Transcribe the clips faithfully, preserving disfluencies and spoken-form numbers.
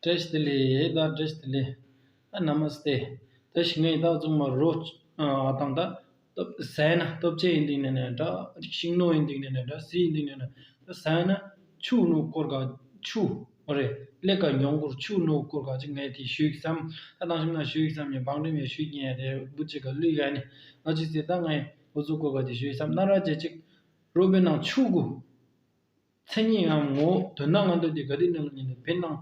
བཀྲ་ཤིས་བདེ་ལེགས། ད་བཀྲ་ཤིས་བདེ་ལེགས། ད་ནམ་སྟེ། ད་ཞིག་ངས་ད་ཚང་མ་རོ་ཨ་དང་ད་སྟོབས་ཟས་ན་སྟོབས་ཆེ་ཡིན་དེང་ནས་ནས་འདྲ། ཤིང་ནོ་ཡིན་དེང་ནས་ནས་འདྲ། སི་ཡིན་དེང་ནས་ནས་ད་ཟས་ན་ཆུ་ནོ་སྐོར་ག་ཆུ་རེད། ཀླད་ཀ་མྱོང་སྐོར་ཆུ་ནོ་སྐོར་ག་ཅིག་ངས་དེ་ཞུས་བསམ། ད་དང་ཞིམ་ན་ཞུས་བསམ་ཡང་བང་རིམ་ཡང་ཞུས་ཉན་དེ་བུ་ཅིག་ག་ལུས་ཡ་ནི་ང་ཅིག་ཟེར། ད་ངས་འུ་ཚོ་སྐོར་ག་དེ་ཞུས་བསམ་ན་ར་ཅེ་ཅིག་རོ་བེ་ནང་ཆུ་གུ། མཚན་ཉིད་ངམ་ངོ་བོ་དོན་དག་ང་འདོད་དེ་ག་དེ་ནང་ལ་ཉིན་དུ་བེ་ནང་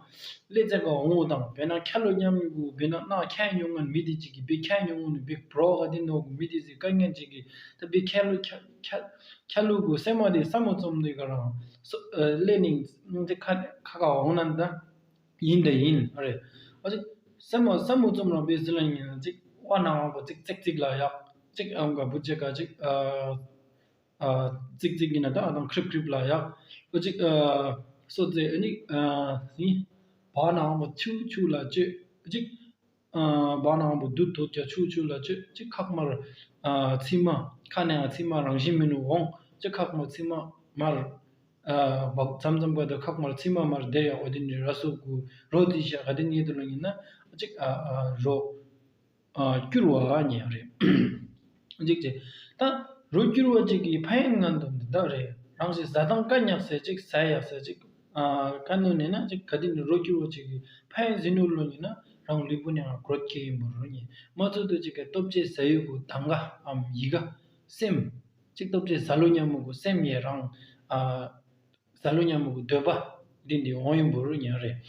ལེ་ཙེ་ག་འོང་དང་བེ་ནང་ཁྱ་ལོ་མཉམ་ཡུ་གུ་བེ་ནང་ན་ཁྱ་མྱོང་ངན་མི་དེ་ཅིག་གི་བེ་ཁྱ་མྱོང་ངན་བེ་པྲོ་ག་དེ་ནོ་གུ་མི་དེ་ཟེ་དཀའ་ངལ་ཅིག་གི་ད་བེ་ཁྱ་ལོ་ཁྱ་ཁྱ་ཁྱ་ལོ་གུ་སེ་མ་དེ་ས་མོ་ཙོམ་དེ་ག་རང་སོ་ལེ་ནིང་དེ་ཁ་ཁ་ག་འོང་ན་ད་ཡིན་ད་ཡིན་རེད། ཨ་ཅིག་སེ་མ་ས་མོ་ཙོམ་རང་བེ་ཟི་ལ་ཉིན་ཅིག་ཝ་ནང་བ་ཅིག་ཙིག་ཙིག་ལ་ཡག་ཅིག་ཨམ་ག་བུ་ཅེ་ག་ཅིག་ཨ། ཙིག་ཙིག་ཡིན་ན་ད་ཨ་དང་ཁྲིབ་ཁྲིབ་ལ་ཡག་ཨུ་ཅིག་སོ་ཙེ་ཨ་ནི་ཨ་ནི་བ་ནང་བ་ཆུ་ཆུ་ལ་ཅོ་ཨུ་ཅིག་བ་ནང་བ་དུད་དུད་ཀྱ་ཆུ་ཆུ་ལ་ཅོ་ཅིག་ཁག་མར་ཚིག་མ་ཁ་ནས་ཚིག་མ་རང་བཞིན་མི་ནུ་འོང་ཅིག་ཁག་མར་ཚིག་མ་མར་བག་མཚམས་མཚམས་ག་ད་ཁག་མར་ཚིག་མ་མར་དེ་ཡག་འོ་དེ་ནི་ར་སོ་གུ་རོ་དེ་ཤ་ག་དེ་ཉེ་དུ་ལ་ཡིན་ན་ཨུ་ཅིག་རོ། སྐྱུར་བ་ཉེ་རེད། གཅིག་བྱས། ད་རོ་སྐྱུར་བ་གཅིག་གི་ཕན་ཡོན་ངན་དུ་འདི་ལྟར་རེད། རང་ཞིག་ཟ་དང་དཀའ་ཉག་ཟས་གཅིག་ཟ་ཡག་ཟས་གཅིག་ཨ་དཀའ་ནོ་ནས་ན་གཅིག་ག་དེ་ནི་རོ་སྐྱུར་བ་གཅིག་གི་ཕན་ཡོན་ཟིན་ནོ་ལོ་ཉིན་ན་རང་ལུས་པོ་ནས་ང་གྲོད་སྐྱེ་ཡིན་པོ་རོ་ཉེ་མ་ཚོད་དུ་གཅིག་གི་སྟོབས་ཆེ་ཟ་ཡུལ་གུ་དང་ག་ཨམ་ཡི་ག་སེམས། གཅིག་སྟོབས་ཆེ་ཟ་ལོ་ཉམས་མོ་གུ་སེམས་ཡེ་རང་ཨ། ཟ་ལོ་ཉམས་མོ་གི་འདོད་པ་འདི་འདི་འོང་ཡིན་པོ་རུ་ཉན་རེད།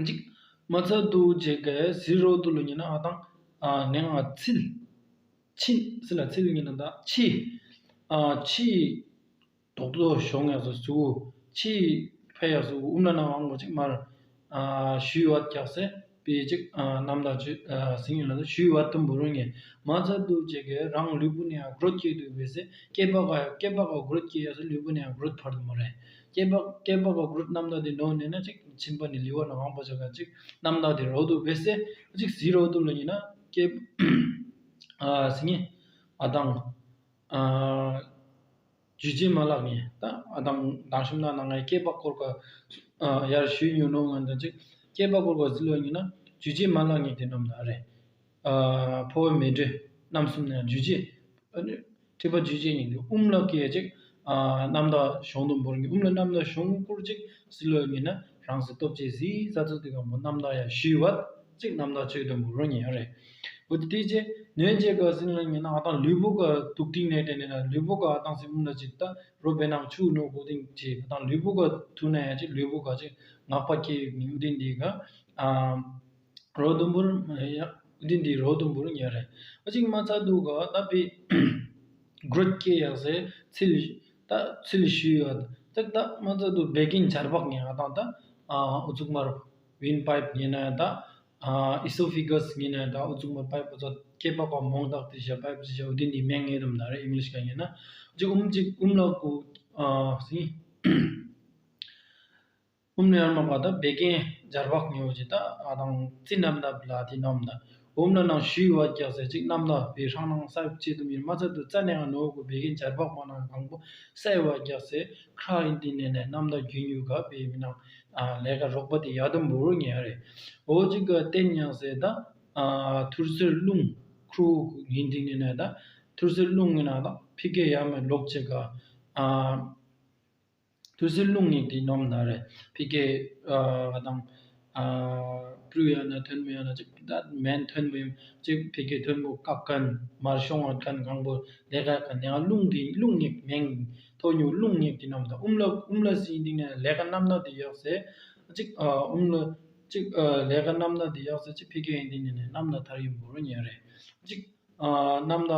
གཅིག་མ་ཚད་དུ་བྱེད་ག་སི་རོ་དུ་ལོ་ཉན་ན་ཨ་དང་ཨ་ནེ་ང་ཚིལ། ཕྱི་སི་ལ་ཚིལ་ཉན་ན་ད་ཕྱི་ཨ་ཕྱི་དོག་དོག་ཤོང་ཡག་སུ་སུ་ཕྱི་ཕེ་ཡག་སུ་ཨུམ་ལ་ན་ཝང་གོ་གཅིག་མར་ཨ་ཞུས་བ་རྒྱག་སེ། པའི་ཅིག་ཨ་རྣམ་དག་ཅིག་ཨ་སིང་ལ་ཞུས་བ་དུམ་བུ་རུ་ངེ་མ་ཚད་དུ་ཅིག་གི་རང་ལུས་པོ་ནས་ཡང་གྲོད་སྐྱེ་དུ་བས་སེ་སྐྱེ་པ་ག་སྐྱེ་པ་ག་གྲོད་སྐྱེ་ཡ་སེ་ལུས་པོ་ནས་ཡང་གྲོད་འཕར་དུ་མ་རེད། སྐྱེ་པ་སྐྱེ་པ་ག་གྲོད་རྣམ་དག་དེ་ནོ་ནས་ན་ཅིག་ཕྱིན་པ་ནི་ལི་བ་ན་ཝང་པ་ཅག་ག་ཅིག་རྣམ་དག་དེ་རོ་དུ་བས་སེ་ཅིག་སི་རོ་དུ་ལ་ཡིན་ན་སྐྱེ་ཨ་སིང་ངེ་ཨ་དང་ཨ། ཇུས་ཅི་མ་ལག་ངས་ད་ཨ་དང་དང་ཤུམ་ན་ན་ངའི་སྐྱེས་པ་སྐོར་ག་ཡར་ཞུས་ཉོ་ནོ་ང་འདི་ཅིག་སྐྱེས་པ་སྐོར་ག་ཟི་ལོ་ཉིན་ན་ཇུས་ཅི་མ་ལག་ངས་དེ་ནམ་ད་རེད། ཕོ་བའི་མེ་དྲོད་རྣམ་གསུམ་ནས་ཇུས་ཅི་ཁྲི་པ་ཇུས་ཅི་ཉིན་དེ་ཨུམ་ལག་གི་ཅིག་རྣམ་དག་གཞུང་དུ་འབོར་ངས་ཨུམ་ལ་རྣམ་དག་གཞུང་སྐོར་ཅིག་ཟི་ལོ་ཉིན་ན་རང་སི་སྟོབས་ཆེ་ཟི་ས་ཚོ་དེ་ག་མོ་རྣམ་དག་ཡ་ཞུས་བ། གཅིག་རྣམ་དག་ཆོས་དུ་མུ་རུ་ཉེ་རེད། འོ་དེ་དེ་རྗེས་ནོན་རྗེས་ག་ཟིན་ལ་ཉེ་ན་ཨ་དང་ལུས་པོ་ག་དུག་ཏིང་ནས་དྲན་ནས་ན་ལུས་པོ་ག་ཨ་དང་སེ་མུ་ན་ཅིག་ད་རོ་བེ་ནང་ཆུ་ནོ་གོ་ཏིང་ཅིག་ཨ་དང་ལུས་པོ་ག་ཐུ་ན་ཡ་ཅིག་ལུས་པོ་ག་ཅིག་ངག་པ་སྐྱེ་ཡུག་ནི་འུ་དིན་དི་ག་ཨ་རོ་དུམ་བུར་ཡ་འུ་དིན་དི་རོ་དུམ་བུར་ཉེ་རེད། ཨ་ཅིག་མ་ཚ་དུ་ག་ད་པི་གྲོད་སྐྱེ་ཡག་སེ་ཚིལ་ད་ཚིལ་ཞུ་ཡོད་ད་ད་མ་ཚ་དུ་བེ་གིན་ཆར་པག་ཉེ་ཨ་དང་ད་ཨ་འུ་ཚུགས་མར་ཝིན་པའིབ་ཉེ་ན་ད། ཨ་ཨི་སོ་ཕི་གས་ཡིན་ན་ད་ཨུ་ཚུགས་མ་པའི་པོ་ཚོ་སྐྱེ་པ་པ་མོང་དག་དེ་བཞག་པའི་པོ་ཚོ་བཞག་འུ་དེ་འདི་མེང་ངེ་དུམ་ད་རེ་ཨིང་ལིཤ་ག་ཡིན་ན་ཅི་ཨུམ་ཅིག་ཨུམ་ལ་ཀུ་ཨ་སི་ཨུམ་ལ་ཡར་མ་པ་ད་བེ་ཀན་འབྱར་བག་ཉོ་ཅི་ད་ཨ་དང་ཙི་རྣམ་ད་བླ་དེ་ནོམ་ད་ཨུམ་ལ་ནང་ཞུས་བ་རྒྱག་ཟེར་ཅིག་རྣམ་ད་བེ་ཧྲང་ནང་ས་ཡུག་ཅི་དུམ་ཡིན་མ་ཚད་དུ་རྩ་ནས་ང་ནོ་གུ་བེ་ཀན་འབྱར་བག་མ་ནང་གང་པོ་ས་ཡི་བ་རྒྱག་ཟེར་ཁྲ་ཡིན་དེ་ནས་ནས་རྣམ་ད་རྒྱུན་ཡུག་ག་བེ་མི་ནང་ཨ་ལས་ཀ་རོགས་པ་དེ་ཡ་དུམ་བུ་རུ་ཉེ་རེད། འོ་ཅིག་ག་བསྟན་ཡང་ཟེར་ད། ཨ་ཐུར་སེལ་རླུང་ཁྲུ་ཡིན་དེ་ནི་ནས་ད། ཐུར་སེལ་རླུང་ངི་ན་ད་ཕི་ཀེ་ཡ་མེ་ལོག་ཅིག་ག་ཨ་ཐུར་སེལ་རླུང་ངི་དེ་ནོམ་ད་རེད། ཕི་ཀེ་ཨ་དང་ཨ་པྲུ་ཡ་ན་ཐོན་མི་ཡ་ན་ཅིག་ད་མེན་ཐོན་མི་ཅིག་ཕི་ཀེ་ཐོན་མོ་ཀ་ཀན་མར་ཤོང་བ་ཀན་གང་པོ་ལས་ཀ་ཀན་ཡང་རླུང་དེ་རླུང་ངི་མེང་ཐོ་ཉུ་རླུང་ངི་དེ་ནོམ་ད་ཨུམ་ལ་ཨུམ་ལ་སི་ཡིན་དེ་ནས་ལས་ཀ་རྣམ་ད་དེ་ཡག་སེ། གཅིག་ཨ་ཨུམ་ལ་གཅིག་ཨ་ལས་ཀ་རྣམ་ད་དེ་ཡག་ས་གཅིག་ཕི་ཀེ་ཡིན་དེ་ཉིན་ནས་རྣམ་ད་ཐར་ཡིན་པོ་རུ་ཉེ་རེད། གཅིག་ཨ་རྣམ་ད་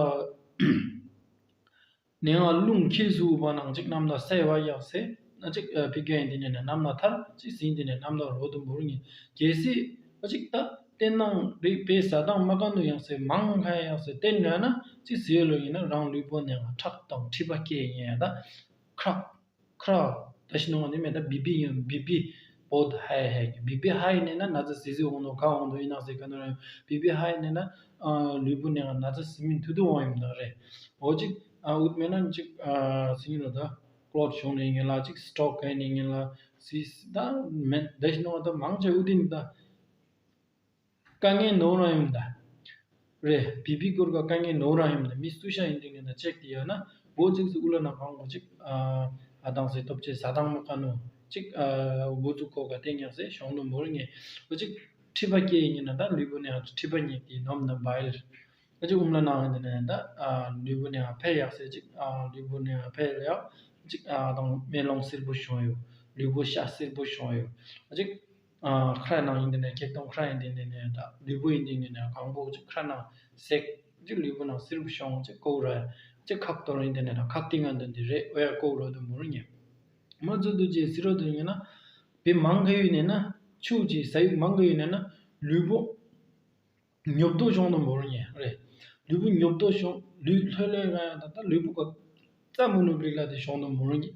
ནས་ང་རླུང་ཁྱིལ་སུ་བ་ནང་གཅིག་རྣམ་ད་སའི་བ་ཡག་སེ་ན་གཅིག་ཨ་ཕི་ཀེ་ཡིན་དེ་ཉིན་ནས་རྣམ་ད་ཐར་གཅིག་ཟིན་དེ་ནས་རྣམ་ད་རོ་དུ་པོ་རུ་ཉེ་གལ་སྲིད་ཨ་གཅིག་ད་བསྟན་ནང་རིག་པའི་ཟ་དང་མ་ག་ནུ་ཡག་སེ་མང་ཁ་ཡག་སེ་བསྟན་ན་ན་གཅིག་ཟེར་ལོ་ཡིན་ན་རང་ལུས་པོ་ནས་ང་ཁྲག་དང་མཁྲིས་པ་སྐྱེ་ཡིན་ཡ་ད་ཁྲག་ཁ་ད་ཤི་ནོ་ནི་མེད་ད་བི་པི་ཡང་བི་པི་བོད་ཧའི་ཧའི་བི་པི་ཧའི་ནས་ན་ན་ཚ་སི་སི་འོང་དོ་ག་འོང་དོ་ཡིན་ན་སི་ག་ནོ་ར་བི་པི་ཧའི་ནས་ན་ལུས་པོ་ནས་ན་ཚ་སི་མིན་ཐུ་ཐུ་འོང་ཡིན་ན་རེད། འོ་ཅིག་ཨ་འུད་མེད་ན་ཅིག་ཨ་སི་ཡིན་རོ་ད་ཀློད་བྱུང་ནས་ཡིན་ལ་ཅིག་སི་ཊོག་ག་ནས་ཡིན་ལ་ སི་ད་མེད་དེ་ཞིག་ནོ་ད་མང་ཆེ་ཨུ་ཏིན་ད། དཀའ་ངལ་ནོར་རང་ཡིན་ད། རེད། བི་པི་སྐོར་ག་དཀའ་ངལ་ནོར་རང་ཡིན་ད། མི་སུ་ཤ་ཡིན་དེ་ངས་ད་ཅེག་དེ་ཡོད་ན། འོ་ཅིག་སུ་ཨུ་ལ་ན་གང་གོ་ཅིག་ཨ་དང་སེ་སྟོབས་ཆེ་ཟ་དང་མོ་ཁ་ནོ། ཅིག་ཨ་འོ་ཚུགས་གོ་ག་དེ་ཉག་སེ་ཤོང་དུ་མོར་ངས། འོ་ཅིག་མཁྲིས་པ་སྐྱེ་ཡིན་ན་ད་ལུས་པོ་ནས་མཁྲིས་པ་ཉེག་དེ་ནོམ་ན་བའིལ། ཨ་ཅིག་ཨུམ་ལ་ནང་ཡིན་དེ་ནས་ད་ཨ་ལུས་པོ་ནས་ཕལ་ཡག་སེ་ཅིག་ཨ་ལུས་པོ་ནས་ཕལ་ཡག་ཅིག་ཨ་དང་མེ་ལོང་སེར་པོ་ཤོང་ཡོད། ལུས་པོ་ཤ་སེར་པོ་ཤོང་ཡོད། ཨ་ཅིག་ཨ་ཁྲ་ནང་ཡིན་དེ་ནས་ཁེག་སྟོང་ཁྲ་ཡིན་དེ་ནས་ནས་ད་ལུས་པོ་ཡིན་དེ་ནས་ནས་གང་པོ་ཅིག་ཁྲ་ནང་སེག་ཅིག་ལུས་པོ་ནང་སེར་པོ་ཤོང་ཅིག་ཀོ་ར་ཅིག་ཁག་གཏོར་ཡིན་དེ་ནས་ན་ཁག་ཏིང་ང་འདོན་དེ་རེད། འོ་ཡ་ཀོ་རོ་དུ་མུར་ཉེ། མ་ཚོ་དུ་ཅེ་སི་རོ་དུ་ཉེ་ན་བི་མང་ག་ཡུ་ནས་ན་ཆུ་ཅི་ས་ཡུ་མང་ག་ཡུ་ནས་ན་ལུས་པོ་ཉོབ་ཏོ་ཤོང་དུ་མུར་ཉེ་རེད། ལུས་པོ་ཉོབ་ཏོ་ཤོང་ལུས་ལྷོད་ལྷོད་ར་ཡ་ད་ད་ལུས་པོ་ག་ཙམ་མུ་ནུ་པི་ལ་དེ་ཤོང་དུ་མུར་ཉེ།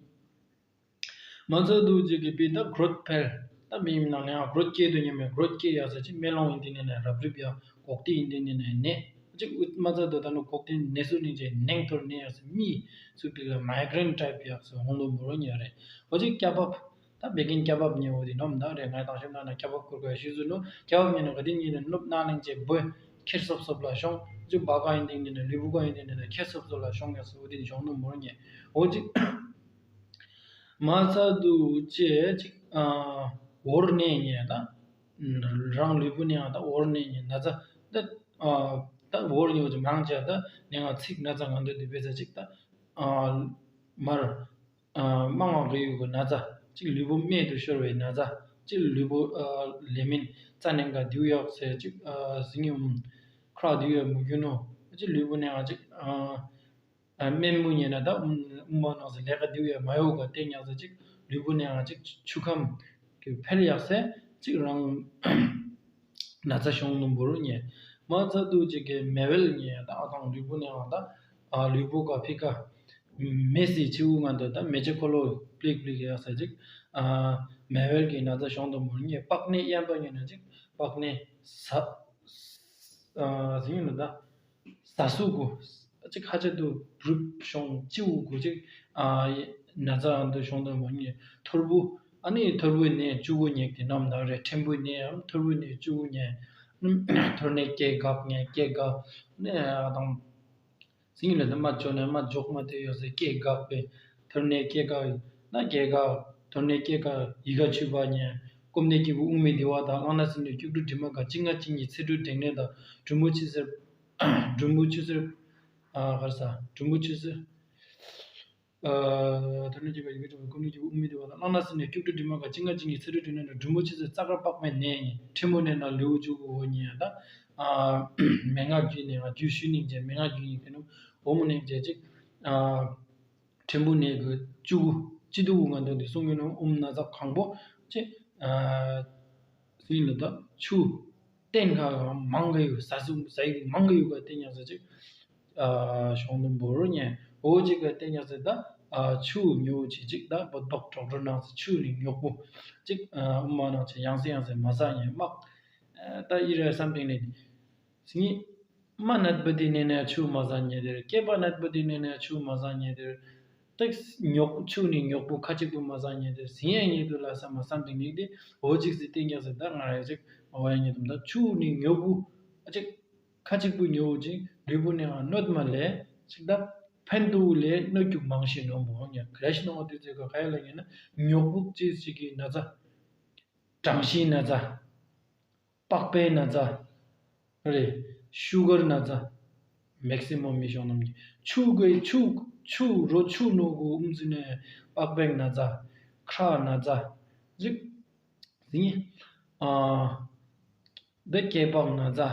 མ་ཚ་དུ་ཅིག་གི་པི་ད་གྲོད་འཕེལ། ད་མི་ནང་ནས་ཡང་གྲོད་སྐྱེས་དུ་ཉམས་མེད་གྲོད་སྐྱེས་ཡག་ས་ཅིག་མེ་ལོང་ཡིན་དེ་ནས་ནས་རབ་རིབ་ཡག་གོག་ཏི་ཡིན་དེ་ནས་ནས་ནས་ཅིག་ཨུད་མ་ཚ་དུ་ད་ནུ་གོག་ཏི་ནས་སུ་ནས་ཅིག་ནེང་ཐོར་ནས་ཡག་ས་མི་སུ་པི་ལ་མའི་གྲེན་ཊའིབ་ཡག་ས་ཧོང་ལོ་མོ་རོ་ཉེ་རེད། འོ་ཅིག་སྐྱ་བབ། ད་བེ་གིན་སྐྱ་བབ་ཉེ་འོ་དེ་ནོམ་ད་རེད། ངའི་དང་ཤིམ་ན་ན་སྐྱ་བབ་ཁུར་གོ་ཤི་ཟུ་ནུ་སྐྱ་བབ་ཉེ་ནུ་ག་དེ་ཉེ་ནུ་ནུབ་ན་ལེང་ཅེ་བོ་ཁེར་སོབ་སོབ་ལ་ཤོང་ཅིག་བ་ག་ཡིན་དེ་ནས་ནས་ལུས་པོ་ག་ཡིན་དེ་ནས་ནས་ཁེར་སོབ་སོབ་ལ་ཤོང་ཡག་ས་འོ་དེ་ཤོང་ནུ་མོ་རོ་ཉེ་འོ་ཅིག་མ་ཚ་དུ་ཅེ་ཅིག་ཨ་འོར་ནས་ཉེ་ད། རང་ལུས་པོ་ནས་ཡང་ད་འོར་ནས་ཉེ་ན་ཚ་ད། ཨ་ད་འོར་ཉེ་བ་ཅིག་མང་ཆེ་ད་ནས་ང་ཚིག་ན་ཚ་ང་འདོད་དུ་བེ་ཚ་ཅིག་ད། ཨ་མར་ཨ་མང་བ་གི་ཡུ་གི་ན་ཚ་ཅིག་ལུས་པོ་རྨད་དུ་ཤོར་བའི་ན་ཚ་ཅིག་ལུས་པོ་ཨ་ལེ་མིན་རྩ་ནས་འགའ་དེའུ་ཡག་ཟེར་ཅིག་ཨ་ཟིང་ཡུམ་ཁྲག་དེའུ་ཡག་མུ་གུ་ནོ་ཅིག་ལུས་པོ་ནས་ང་ཅིག་ཨ། ཨ་སྨན་མུ་ཉེ་ན་ད་ཨུམ་ཨུམ་མ་ནང་སེ་ལས་ཀ་དེའུ་ཡ་མ་ཡོ་ག་བསྟན་ཉག་ས་ཅིག་ལུས་པོ་ནས་ང་ཅིག་ཆུ་ཁམས་ཀྱི་འཕེལ་ཡག་སེ་ཅིག་རང་ན་ཚ་ཤོང་ནུ་འབུར་ཉེ། མ་ཚ་དུ་ཅིག་གི་མེ་ཝེལ་ཉེ་ད་ཨ་དང་ལུས་པོ་ནས་ང་ད་ཨ་ལུས་པོ་ག་ཕི་ཀ་མེ་སི་ཆིའུ་ང་ད་ད་མེ་ཅེ་ཁོ་ལོ་པླིག་པླིག་ཡག་སེ་ཅིག་ཨ་མེ་ཝེལ་གི་ན་ཚ་ཤོང་དུ་འབུར་ཉེ། པགས་ནད་ཡན་པ་ཉེ་ན་ཅིག་པགས་ནད་ས་ཨ་ཟིན་ལ་ད། ཟ་སུ་གུ། ཅིག་ཁ་ཆེ་དུ་བུབ་ཤོང་ཅིའུ་གུ་ཅིག་ཨ་ན་ཚ་འདུ་ཤོང་དུ་མ་ཉེ། ཐོར་བུ། ཨ་ནི་ཐོར་བུའི་ནས་བཅུ་གུ་ཉེག་དེ་ནམ་ད་རེ་ཕྲན་བུའི་ནས་ཨམ་ཐོར་བུའི་ནས་བཅུ་གུ་ཉེ། ཐོར་ནས་སྐེ་འགག་ཉེ་སྐེ་འགག་ནས་ཨ་དང་། ཟིན་ལ་དུ་མ་ཅོ་ནས་མ་འཇོག་མ་དེ་ཡོད་སེ་སྐེ་འགག་པས། ཐོར་ནས་སྐེ་འགག་ན་སྐེ་འགག་ཐོར་ནས་སྐེ་འགག་ཡི་ག་ཆུ་བ་ཉེ། སྐོམ་ནས་སྐྱིད་པོ་དབུགས་མི་བདེ་བ་དང་བླངས་ན་སྲིན་ནས་སྐྱུག་བྲོ་དྲི་མ་འགག་གཅིག་ང་གཅིག་ཉིད་ཚེ་འགྲོ་འགྲེང་ནས་དང་གྲུམ་བུ་ཆུ་སེར། གྲུམ་བུ་ཆུ་སེར། ཨ་གར་ས་གྲུམ་བུ་ཆུ་སེར། ཨ་ཐོར་ནས་སྐྱེ་བ་ཡི་གེ་གྲུམ་བུ་སྐོམ་ནས་སྐྱིད་པོ་དབུགས་མི་བདེ་བ་དང་བླངས་ན་སྲིན་ནས་སྐྱུག་བྲོ་དྲི་མ་འགག་གཅིག་ང་གཅིག་ཉིད་ཚེ་འགྲོ་འགྲེང་ནས་དང་གྲུམ་བུ་ཆུ་སེར་རྩ་དཀར་པགས་པའི་ནད་ཉེ། ཕྲན་བུ་ནས་ན་ལེའུ་བཅུ་གུ་འོ་ཉེ་ཡ་ད། ཨ་མན་ངག་རྒྱུད་ནས་ང་རྒྱུད་ཤུལ་ནས་མཇལ་མན་ངག་རྒྱུད་ཉིད་ཀྱི་ནུ་འོ་མོ་ནས་མཇལ་ཅིག་ཨ། ཕྲན་བུ་ནས་གི་བཅུ་དགུ་སྤྱི་དུ་ང་འདོན་དུ་གསུང་གི་ནོ་ཨུམ་ན་ཚ་གང་པོ་ཅེ། ཨ་སྲིན་ལ་ད་ཆུ་བསྟན་ཁ་ག་མང་གི་ཡོད་ཟ་སུ་ཟ་ཡི་མང་གི་ཡོད་ག་བསྟན་ཡག་ས་ཅིག་ཨ་ཤོང་དུ་འབོར་ཉེ་འོ་ཅིག་ག་བསྟན་ཡག་ས་ད་ཨ་ཆུ་ཉོ་ཅི་ཅིག་ད་བོད་པག་གྲོག་གྲོ་ནང་ས་ཆུ་ནི་ཉོག་པོ་ཅིག་ཨ་ཨུམ་མ་ནང་ཅི་ཡང་སེ་ཡང་སེ་མ་ཟ་ཉེ་མག་ཨ་ད་ཨི་ར་བསམ་པིང་ནི་སྲིན། མ་ནད་པ་དེ་ནས་ནས་ཆུ་མ་ཟ་ཉེ་དེར། སྐྱེས་པ་ནད་པ་དེ་ནས་ནས་ཆུ་མ་ཟ་ཉེ་དེར། ཏེག་ཉོག་ཆུ་ནི་ཉོག་པོ་ཁ་ཅིག་པོ་མ་ཟ་ཉེ་དེར། ཟིན་ཡ་ཉེ་དུ་ལ་ས་མ་བསམ་དེ་ཉིད་དེ་འོ་ཅིག་སི་སྟེང་རྒྱ་སི་ད་ང་ར་ཅིག་འོ་ཡ་ཉེ་དུ་ད་ཆུ་ནི་ཉོག་པོ་ཨ་ཅིག་ཁ་ཅིག་པོ་ཉོ་ཅིག་ལུས་པོ་ནས་ང་གནོད་མ་ལས་ཅིག་ད་ཕན་ཐོགས་ལས་གནོད་རྒྱུ་མང་ཤེས་ནོ་མོ་ཉ་ག་རེ་ཤི་ནོ་དེ་ཚེ་ག་ག་ཡ་ལ་ཉེ་ན་ཉོག་པོ་ཅིག་ཅིག་གི་ན་ཚ། གྲང་ཤིང་ན་ཚ། པགས་པའི་ན་ཚ། རེད། ཤུ་གར་ན་ཚ། མེག་སི་མོ་མི་ཤོང་ནམ་གྱི་ཆུ་གི་ཆུ་ཆུ་རོ་ཆུ་ནོ་གོ་ཨུམ་ཟི་ནས་པགས་པའི་ན་ཚ། ཁྲག་ན་ཚ། ཟིག་ཟིག་ཨ་འདི་སྐེ་པགས་ན་ཚ།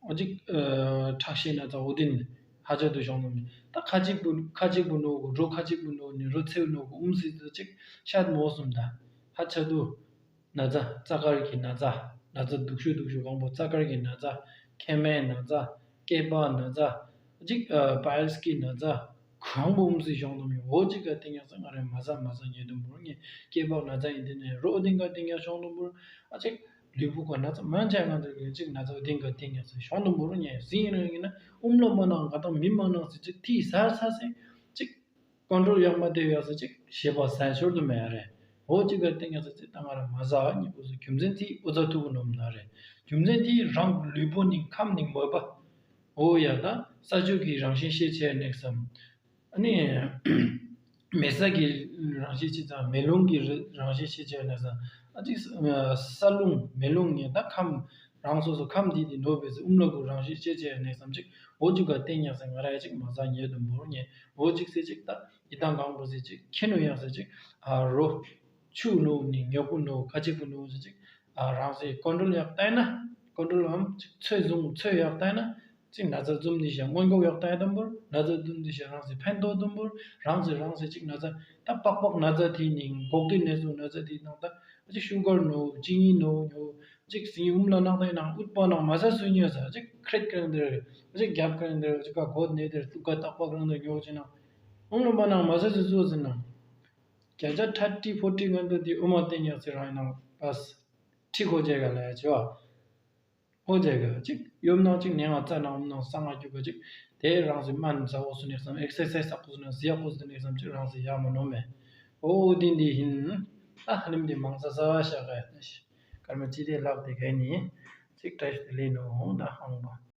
འོ་ཅིག་ཨ་ཁྲག་ཤེད་ན་ཚ་འོ་དེ་ནི་ཧ་ཅང་དུ་ཤོང་ནམ་ད་ཁ་ཅིག་པུ་ཁ་ཅིག་པུ་ནོ་གོ་རོ་ཁ་ཅིག་པུ་ནོ་ནི་རོ་ཚེའུ་ནོ་གོ་ཨུམ་ཟི་ཟི་ཅིག་ཤད་མོ་སུམ་ད་ཧ་ཅང་དུ། ན་ཚ་རྩ་དཀར་གྱི་ན་ཚ། ན་ཚ་སྡུག་ཤོས་སྡུག་ཤོས་གང་པོ་རྩ་དཀར་གྱི་ན་ཚ། མཁལ་མའི་ན་ཚ། སྐེད་པ་ན་ཚ། གཅིག་ཨ་པའིལ་སི་གི་ན་ཚ། གང་པོ་ཨུམ་སི་ཤོང་དུ་མི་འོ་གཅིག་ག་སྟེང་ཡག་ས་ང་རེ་མ་ཟ་མ་ཟ་ཉེ་དུ་འབུར་ངེ་སྐེད་པ་ན་ཚ་ཡིན་དེ་ནས་རོ་ཨུ་ཏིང་ག་སྟེང་ཡག་ཤོང་དུ་འབུར་ཨ་གཅིག་ལུས་པོ་ག་ན་ཚ་མ་ཆ་ང་ཚ་གི་གཅིག་ན་ཚ་ཨུ་ཏིང་ག་སྟེང་ཡག་ས་ཤོང་དུ་འབུར་ངེ་ཟིན་རང་ཡིན་ན་ཨུམ་ལོ་མ་ནང་ག་དང་མི་མ་ནང་སི་གཅིག་ཐི་ཟ་ཟ་སི་གཅིག་ཀོན་ཊོལ་ཡག་མ་དེ་ཡག་ས་གཅིག་ཞེ་པ་ཟ་ཤོར་དུ་མེད་རེད། འོ་གཅིག་ག་བརྟེན་ཡག་ས་ཚེ་ད་ང་རང་མ་ཟ་ཉིད་པོ་སུ་རྒྱུ་མཚན་དེ་འུ་ཚ་ཐུག་གི་ནོམ་ན་རེད། རྒྱུ་མཚན་དེ་རང་ལུས་པོ་ནི་ཁམས་ནི་མོས་པ། འོ་ཡ་ད་ས་ཆུ་གི་རང་བཞིན་ཤེས་བྱས་ནས་སམ། ཨ་ནི་མེ་ས་གི་རང་བཞིན་ཤེས་ཙང་མེ་རླུང་གི་རང་བཞིན་ཤེས་བྱས་ནས་སམ། ཨ་ཅིག་ས་རླུང་མེ་རླུང་ནི་ད་ཁམས་རང་སོ་སོ་ཁམས་འདི་དེ་ནོ་བེ་སི་ཨུམ་ལ་གུ་རང་བཞིན་ཤེས་བྱས་ནས་སམ་ཅིག་འོ་གཅིག་ག་བརྟེན་ཡག་ས་ང་ར་ཡ་ཅིག་མ་ཟ་ཉེ་དུ་འབོར་ཉེ་འོ་གཅིག་སེ་ཅིག་ད། ཡི་དམ་གང་པོ་ཟེར་ཅིག་ཁྱི་ནུ་ཡང་ཟེར་ཅིག་ཨ་རོ། ཆུ་ནུ་ནི་ཉོག་པོ་ནུ་ཁ་ཅིག་པོ་ནུ་ཟེར་ཅིག་ཨ་རང་སེ་ཀོན་ཀྲོལ་ཡག་ལྟ་ན། ཀོན་ཀྲོལ་འམ་ཅིག་ཚོད་བཟུང་ཚོད་ཡག་ལྟ་ན། ཅིག་ན་ཚ་འཛུམ་འདི་ཞག་སྔོན་འགོག་ཡག་ལྟ་ཡ་དམ་པོར་ན་ཚ་འཛུམ་འདི་ཞག་རང་སེ་ཕན་ཐོགས་དམ་པོར་རང་སེ་རང་སེ་ཅིག་ན་ཚ་ད་པག་པག་ན་ཚ་དེ་ནི་འགོག་དུས་ནས་སུ་ན་ཚ་དེ་ནང་ད་ཅིག་ཤུ་གར་ནུ་ཅི་ནི་ནུ་ཉོ་ཅིག་སིང་ཡུམ་ལ་ནང་ད་ཡིན་ནང་ཨུཏ་པ་ནང་མ་ཚ་སུ་ཉོ་ས་ཅིག་ཁྲེད་ཀ་རང་དེར་ཅིག་རྒྱབ་ཀ་རང་དེར་ཅིག་ག་གོད་ནས་དེར་ཏུ་ག་ཏག་པག་རང་དེར་ཉོ་ཅི་ནང་ཨུང་ལ་མ་ནང་མ་ཚ་སུ་སུ་ཟིན་ནང་། བརྒྱ་ཆ་ཐར་ཊི་ཕོར་ཊི་ངན་དུ་དེ་ཨུ་མ་བསྟན་ཡག་ཚེ་རང་ཡིན་ནང་པས། ཁྲི་ཁོ་བྱེད་ག་ལས་བྱེད་བ། ཁོ་བྱེད་ག་ཅིག་ཡོམ་ནང་ཅིག་ནས་ང་རྩ་ནང་ཨུམ་ནང་ས་ང་རྒྱུག་ག་ཅིག་དེ་རང་སེ་སྨན་ཟ་འོ་སུ་ནས་སམ་ཨེག་སར་སའི་ཛ་ཟ་འོ་སུ་ནས་ཟི་ཡག་འོ་སུ་ནས་སམ་ཅིག་རང་སེ་ཡག་མ་ནོ་མེ། འོ་འོ་དེ་འདི་ཡིན། ད་ཧ་ལམ་དེ་མང་ས་ས་བ་ཤ་ག་ཡ་ན་ཤི། ཀར་མ་ཅི་དེ་ལག་དེ་ག་ནི་ཅིག་བཀྲ་ཤིས་བདེ་ལེགས་ནོ་ད་ཧང་བ།